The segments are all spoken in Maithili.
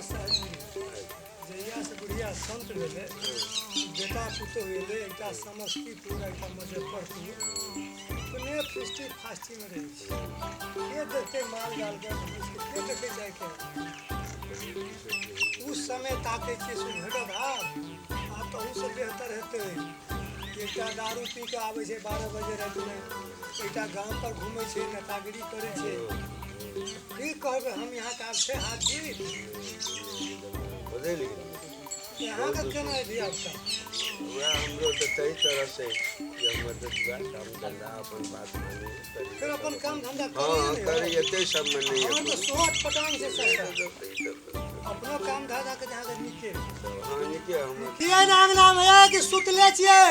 साहब जहियासँ बुढ़िया संत भेलै, बेटा पुतोहु एलै, एकटा समस्तीपुर एकटा मुजफ्फरपुर, अपने फुस्टी फास्टीमे रहै छै। के देखतै माल जालके, भैंसके के देखै छै आइके? ओ समय ताकै छियै से भेटत आब? आब तऽ ओहूसँ बेहतर हेतै। एकटा दारू पी कऽ आबै छै 12 बजे रातिमे, एकटा गाम पर घूमै छै, नेतागिरी करै छै। की कहबै हम यहाँके आब छै हाथ जी बदलि गेलै। यहाँके केना धिया पुता? वएह हमरो तऽ ताहि तरहसँ कि हमर तऽ वएह काम धन्धा अपन बात मानी। फेर अपन काम धन्धा हँ करी, एते सबमे नहि। हमर तऽ सोच पटांग छै सबटा अपनो काम धन्धा के जहाँ नीके। हँ, नीके हमर। किया ने अंगना में है कि सुतले छियै?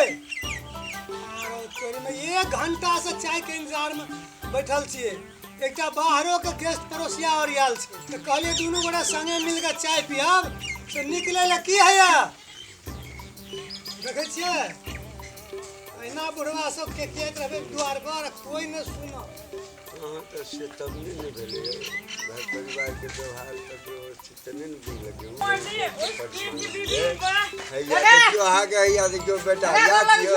आरो तोरी में 1 घंटा से चाय के इंतजार में बैठल छियै। एकटा बाहरो के गेस्ट पड़ोसिया और आयल छै तऽ कहलियै दुनू गोटा संगे मिल के चाय पियब, तऽ निकले लए की हैया देखै छियै? अहिना बुढ़वा सब के केत रहबै दुआर पर, कोई नहि सुनत। हँ, तऽ से तब नहि ने भेलै। घर परिवारके व्यवहार तऽ व्यवस्थित तऽ नहि ने बुझलकै। हैया देखियौ अहाँके, हैया देखियौ बेटा, या कियो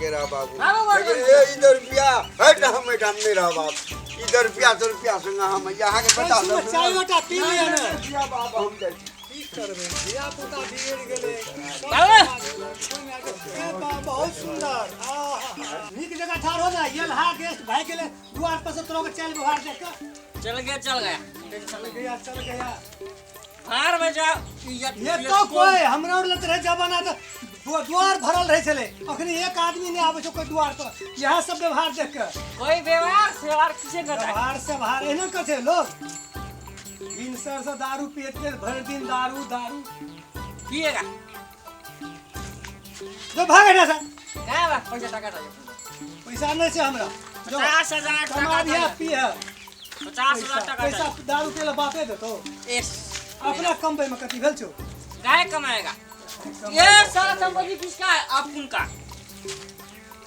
केरा बाबू, लेकिन ए इधर रुपया हट, हम एहिठाम नहि रहब आब। इधर रुपया सौ रुपया संगे हम अहाँके बेटा। चाय गोटा पी लिअ ने। बाबू, हम जाइ छी। की करबै, धिया पुता बिगड़ि गेलै। बहुत सुंदर, आहा, नीक जगह ठाढ़ हो जा। ये गेस्ट भागि गेलै दुआर पर से तोरा के चालि व्यवहार देख के। चल गया, चल गया। चल गया, चल गया। बाहर में जाओ इज्जत। ये तो कोई हमरा और लग रहे जमाना तऽ दुआर भरल रहै छलै, अखनी एक आदमी नहि आबै छै कोई दुआर पर इएह सब व्यवहार देख के। कोई व्यवहार सेवार किसे न जाए। व्यवहार से बाहर एहने कहै छै लोग, भिनसर से दारू पियत पियत भरि दिन दारू दारू पिएगा। जो भाग एहिठाम से। क्या बा पैसा टका चाहिए? पैसा नहि छै हमरा, जो 50,000 कमा टका दिया चाहिए। पिय। 50,000 टका पैसा चाहिए। दारू पियै लए बापे देतो? एस अपना कमबै में कथी भेल छौ? काहे कमाएगा? ये सारा संपत्ति किसका है? आप उनका,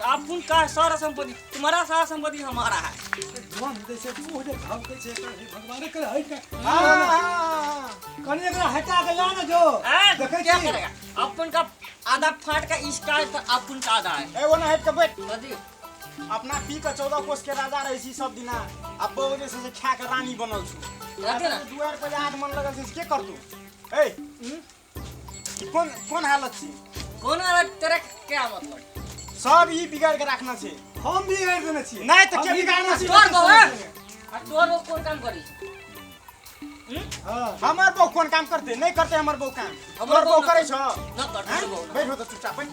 आप उनका सारा संपत्ति, तुम्हारा सारा संपत्ति हमारा है। गम दै छै मुँह जे धमकै छै एकर, हे भगवाने करे हटि के। हाँ, हाँ, कनि एकरा हटा के ला ने जो। हैं? देखै क्या छी। करेगा? अपन का आधा फाट का इसका है तो अपन का आधा है। ए ओना हटि के बैठ। कथी? अपना पी के 14 कोस के राजा रहै छी सब दिना, आ बहु जे छै से खा के रानी बनल छु। रहते ना। दुआर पर आठ मन लगल छै से के करतौ? ए ई कोन कोन हालत छै? कौन वाला? तेरा क्या मतलब? सब ई बिगाड़ के राखना छै। हम बिगाड़ि देने छियै? नहि तऽ के हम बिगाड़ने छी? तोर बहु है? आ तोर बहु कोन काम करी? हाँ। हमर बहु कोन काम करते? नहि करते हमर बहु काम। हमर तोर बहु बहु करै छ? न करते। हैं? तोर बहु न। बैठो तऽ चुपचाप बैठ।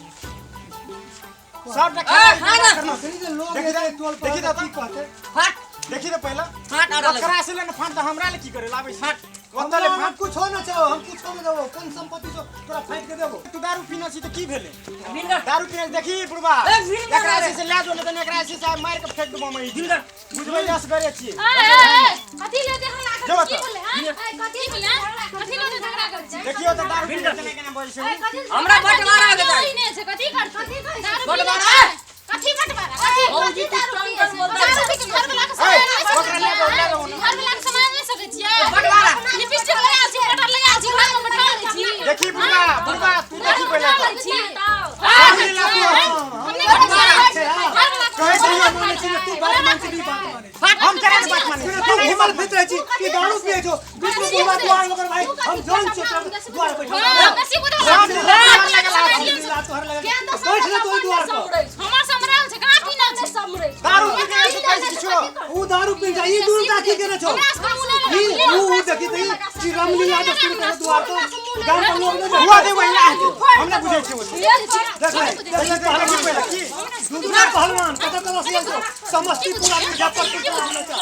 सबटा ए, खेला खा ना। करना। अखनी जे लोग देखी एतै टोल पर देखी तऽ तऽ की कहतै? फाट। देखी तऽ पहिला फाट आडा लग। ओकरा से ले ने फाट तऽ हमरा ले की करे लाबै छै? फाट। ओतऽ ले हमरा फाट। कुछो न छौ, हम कुछो न देबो। कोन संपत्ति छौ तोरा फाटि के देबो? तू दारू पीने छी तऽ की भेलै? भिनगर। दारू पीने देखी बुढ़बा। ए, भिनगर एकरा रे। से ले जो, नहि तऽ एकरा से मारि के फेंक देबो हम। भिनगर। बुझबै असगरे छियै। ए, ए, ए, कथी ले हल्ला जो कर? की तऽ। बोले? हां, ए, कथी बोले? कथी ले झगड़ा कर छै? देखियौ तऽ दारू पीने केना केना बजै छै। ए, कथी? हमरा बंटवारा के चाही। नहि छै, कथी करतै? दारू पीने बंटवारा। छै। कथी बंटवारा? कथी भौजी, कथी तू दारू तंग पिए तंग छै? बोलता दारू है। पी के घर वाला के ए, सामान नहि ओकरा सकै ले जाओ, ले जाओ छियै? ना। घर वाला के सामान नहि सकै छियै? बंटवारा। लिपस्टिक लगा छी, बटर लगा छी, घर में बैठा लै छी। देखी बुढ़बा, बुढ़बा तू देखी पहिले बैठा तऽ। लै छी। हम हम नहि करै छियै। छै, हाँ। घर वाला के कहै सामान छियै, मानै छी जे तू बात मानै छी, ई बात मानै छी। हम केना के बात मानै छी? तू घुमल फिरैत रहै छी कि दारू पियै छौ बीच में बुढ़वा दुआर मगर भाई हम जन छौ तोर दुआर बैठल। हां, नसीब उधर। सब तोहर लगा बैठ ले तू दुआर पर। हमर समराल छै, कहाँ पीना छै? समरै दारू पी के से कहै छी किछो? ऊ दारू पी जा, ई दूर की केने छौ? हमरा सबके मुँह नहि ई लगा। ऊ ऊ देखी तऽ ई रामलीला जे शुरू करे दुआर पर, गाम पर लोग नहि हुआ दे वही हम नहि बुझै छियै ओते। देख ले, देख ले देखी पहिले की दूसरा पहलवान कतऽ कतऽ से आयल छौ? समस्तीपुर आ मुजफ्फरपुर से आयल छौ।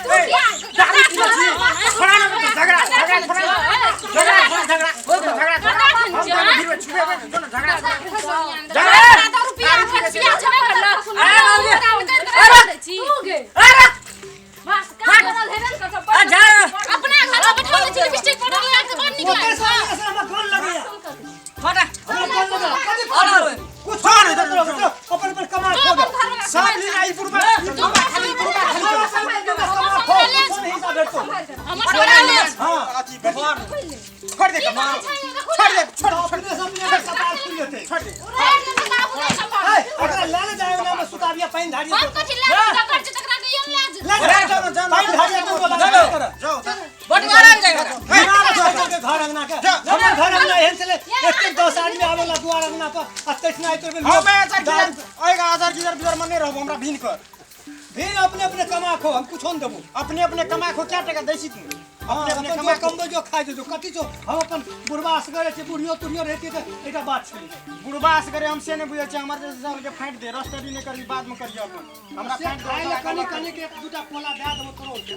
ए, दारू पीने छी छोड़ा ना, झगड़ा झगड़ा छोड़ा, झगड़ा छोड़ा, झगड़ा झगड़ा छोड़ा। हम दोनों गिरवे छुबेबै दोनों, झगड़ा झगड़ा। दारू पिया पिया छबे करला। अरे बस काम करल हेबे न करतौ। आ जा। अपना घर में बैठल छी, लिपस्टिक पाउडर लगा के बड़ नीक ओतै लागै से आदमी से हमरा गन लगैया। फटा। हमरा गन लगैया कथी? और और कुछ नहीं तोरा, अपन पर कमा खो गे। सब लीला ई बुढ़बा, ई बुढ़बा खाली, बुढ़बा खाली। अपन पर कमा खो, कुछो नहीं हिसाब भेटतो। हमर समराल हाँ। अथी देखी। छोड़ दे की कमा कहै छै देखू छोड़ दे छोड़ छोड़ अपने से अपने कपार फूल जेतै। छोड़ दे उड़ाय के बाबू नहीं कपार ए, ओकरा लए ले जाए ओना में सुताबिया पानि ढारिया हम कथि ले जकर छै तकरा के यन ले ले जाओ, जाओ, जाओ, पानि ढारिया तो बोला जाओ। जाओ बंटवारा हो जाएगा। घर अंगना के हमर घर अंगना एहन छलै एतेक 10 आदमी आवेला दुआर अंगना पर आ तखना आइ तोर हम आजार गिजर ओएगा आजार गिजर बिजर में नहीं रहबो हमरा भीन कर भीन अपने अपने कमा खो हम कुछो न देबो। अपने अपने कमा खो क्या टका दै छी तू? अपने अपने अपने अपने कमा खो। कमबै जो खाइ जो कथी छौ। हम अपन बुढ़बा असगरे छै, बुढ़ियो तुढ़ियो रहती तऽ एकटा बात छै। बुढ़बा असगरे हम से नहीं बुझै छी हमर जे साल के फाँटि दे रस्टरी नहीं करी बाद में करियो अपन हमरा से फाँटि दे खाइ लए कनि कनि के एक दूटा कोला दए देबो तोरो के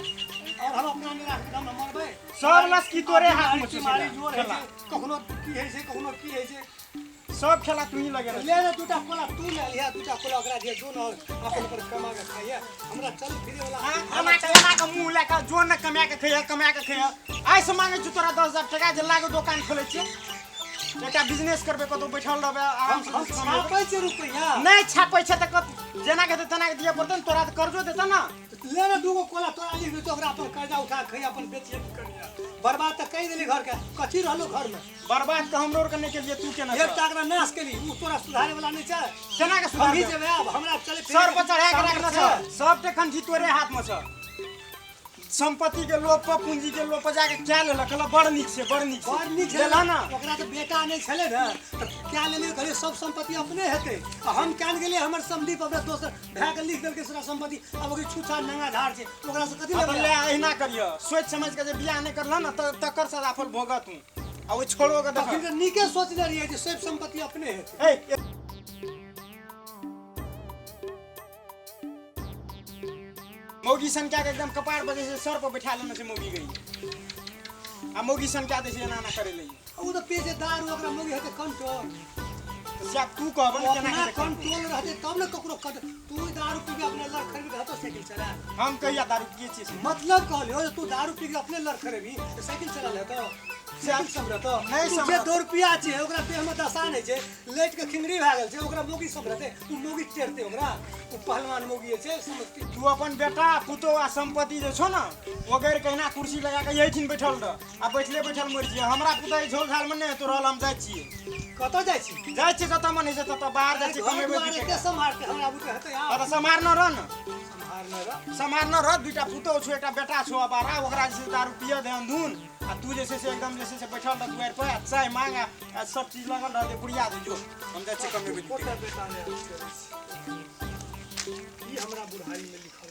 और हम अपना में राख हम मरबै। सब लसकी तोरे हाथ में छौ मारी जोर होइ खेला। छै कखनो की होइ छै कखनो की होइ छै सब खेला तू ही लगे ले ले दूटा कोला तू ले लिहा दूटा कोला ओकरा दिया जो न अपन पर कमा के खाइए हमरा चल फिरे वाला एना के एना के मुंह लए के जो न कमा के खैया कमा के खैया। आइ से मांगे छु तोरा 10,000 टका जे लागो दोकान खोलै छियै एकटा बिजनेस करबै कतौ बैठल रहबै आराम से हम छापै छियै रुपैआ नहीं छापै छै तऽ जेना के तेना के दिअ पड़तै ने तोरा तऽ कर्जो देतै ना। ले ले दूगो कोला तोरा लिख देतौ ओकरा अपन कर्जा उठा के खैया अपन बेचिए करिया। बर्बाद तऽ कहि देली घर के कथी रहलो घर में बर्बाद तऽ हमरो के नहीं केलिए तू केना एकटा ओकरा नाश केली उ तोरा सुधारे वाला नहीं छै केना के हम ही सुधार जेबै आब हमरा चले फिरे सर पर चढ़ा के सामने रखना छै। छ सब टखन तोरे हाथ में छ। संपत्ति के लोभ पर पूंजी के लोभ पर जाके क्या लेलक कहलक बड़ नीक छै बड़ नीक बड़ नीक छै लेलह ना ओकरा तऽ बेटा नहि छलै ने तऽ क्या लेलियै कहलियै सब संपत्ति अपने हेतै आ हम क्या गेलियै हमर समधी पर अपना दोसर भाय के लिख देलकै सारा संपत्ति आब ओकरी छूछा नंगा धार छै ओकरा से कथी अब लेबै ले अहिना करिय सोच समझ के जे बियाह नहीं करलह ना तकर सदाफल भोगत तू आ ओ छोड़ो के तखन देख तऽ नीके सोचने रहियै जे सब संपत्ति अपने हेतै। ए मौगी सन क्या के एकदम कपार बजे से सर पर बैठा लेने छै मौगी गई आ मौगी सन क्या दै छै एना एना करे लई उ तऽ पियै छै दारू ओकरा मौगी हेतै कंट्रोल तो से तू कहब ने केना अपना हेतै कंट्रोल रहतै तब ने ककरो तू दारू पी के अपने लड़ खरीद हतो साइकिल चला। हम कहिया दारू पिए छियै से? मतलब कहलियो जे तू दारू पी के अपने लड़ खरीदबी तऽ साइकिल चला लेतो साइकिल सम्हरतो नहीं तू जे सम्हरत। 2 रुपया छै ओकरा देह में दशा नहीं छै लेट के खिंगरी भए गेल छै ओकरा मौगी सम्हरतै उ मौगी टेरतै ओकरा उ पहलवान मौगी छै समझती। तू अपन बेटा पुतोह आ संपत्ति जे छौ ना वगैर कहिना कुर्सी लगा के एहिठिन बैठल रह आ बैठले बैठल मरि जिय। हमरा पुतोह ई झोल झाल में नहीं हेतौ रहल हम जाइ छियै। कतऽ जाइ छी? जाइ छियै जतऽ मन होइ छै ततऽ बाहर जाइ छियै घर कमेबै दुआर दू एते टका। सम्हारतै हमरा बुते हेतै आब। तऽ सम्हार न रह न सम्हार न रह सम्हार न रह दूटा पुतोह छौ एकटा बेटा छौ अबारा ओकरा जे छै दारू पिय दे अंधुन आ तू जे छै से एकदम जे छै से बैठल रह दुआरि पर आ चाय मांग आ सब चीज लगल रह दे बुढ़िया दे जो हम जाइ छियै कमेबै दू टका। एकोटा बेटा नहि हम करै छी। ई हमरा बुढ़ारी में लिखल।